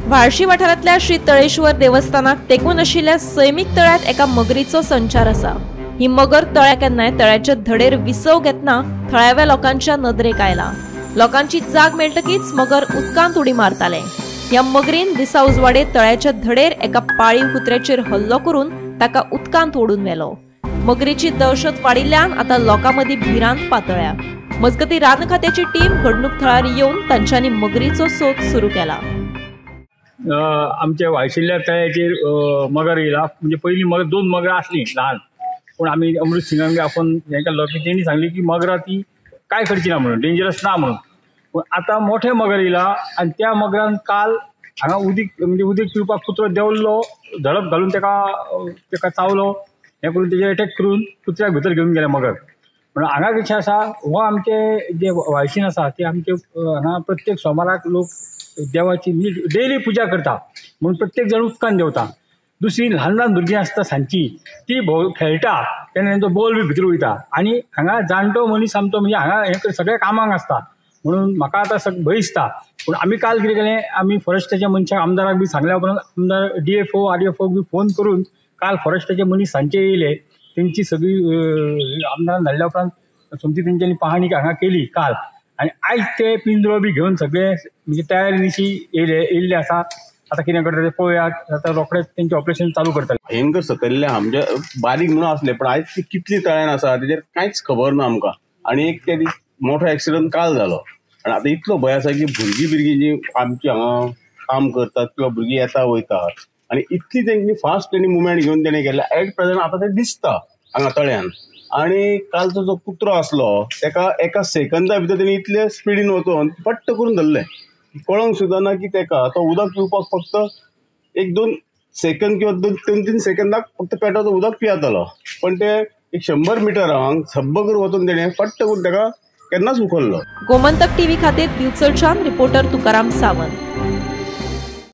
व्हाळशी वाठारांतल्या श्री तळेश्वर देवस्थानाक तेंकून आशिल्ल्या सैमीक तळ्यांत एका मगरीचो संचार आसा. ही मगर तळ्या केन्नाय तळ्याच्या धडेर विसव घेतना थळाव्या लोकांच्या नदरेक आयला. लोकांची जाग मेळटकीच मगर उदकांत उडी मारताले. ह्या मगरीन दिसा उजवाडे तळ्याच्या धडेर एका पाळीव कुत्र्याचेर हल्लो करून ताका उदकांत ओडून व्हेलो. मगरीची दहशत वाडिल्ल्यान आतां लोकां मदीं भिरांत पातळ्या. मजगती रान खात्याची टीम घडणूक थळार येवन तांच्यांनी मगरीचो सोद सुरू केला. आमच्या व्हाळशिल्ल्या तळ्याचेर मगर येयला. म्हणजे पयलीं मगर दोन मगरां आसलीं ल्हान, पूण आमी अमृत सिंगांक बी आपोवन हें केल्लो की तेणी सांगली की मगरां ती कांय करची ना म्हणून, डेंजरस ना म्हणून. पूण आतां मोठे मगर येयला आनी त्या मगरान काल हांगा उदीक म्हणजे उदीक पिवपाक कुत्रो देंवल्लो, झडप घालून तेका चावलो, हें करून तेजेर एटॅक करून कुत्र्याक भितर घेवन गेले मगर. म्हणून हांगा कशें आसा, हो आमचे जे व्हाळशीन आसा ते आमचे हांगा प्रत्येक सोमाराक लोक देवाची डेली पुजा करता म्हणून प्रत्येक जाण उदकान देंवता. दुसरी ल्हान ल्हान भुरगीं आसता सांजची, ती भोव खेळटा तेन्ना तेंचो बॉल बी भितर वयता. आनी हांगा जाणटो मनीस आमचो म्हणजे हांगा हें सगळें कामाक आसता म्हणून म्हाका आतां भंय दिसता. पूण आमी काल कितें केलें, आमी फॉरेस्टाच्या मनशाक आमदाराक बी सांगल्या उपरांत आमदार DFO RFO बी फोन करून काल फॉरेस्टाचे मनीस सांजचे येयले. तेंची सगळी आमदारान धाडल्या उपरांत सोमती तेंच्यांनी पाहणी हांगा केली काल. आनी आयज ते पिंजरो बी घेवन सगळे म्हणजे तयारी येयल्ले आसा. आतां कितें करता ते पळोवया. आतां रोखडेच तेंचें ऑपरेशन चालू करतले. भयंकर सकयल्ले आमचे बारीक म्हणून आसले, पण आयज ती कितली तळ्यान आसा तेजेर कांयच खबर ना आमकां. आनी एक ते दीस मोठो एक्सिडंट काल जालो आनी आतां इतलो भंय आसा की भुरगीं बिरगीं जी आमची हांगा काम करतात किंवा भुरगीं येता वयता आनी इतली तेंची फास्ट तेणी मुवमेंट घेवन तेणें केल्लें एट प्रेजंट आतां तें दिसता हांगा तळ्यान. आनी कालचो जो कुत्रो आसलो तेका एका सेकंदा भितर तेणी इतले स्पिडीन वचोन पट्ट करून धरलें. कळोंक सुद्दां ना की तेका तो उदक पिवपाक फक्त 1-2 सेकंद किंवा 2-3 सेकंदाक फक्त पेटो उदक पियेतालो, पण ते 100 मिटरांक सब्ब करून वचून तेणें पट्ट करून तेका केन्नाच उखल्लो. गोमंतक टीव्ही खातीर दिवचलच्यान रिपोर्टर तुकाराम सावंत.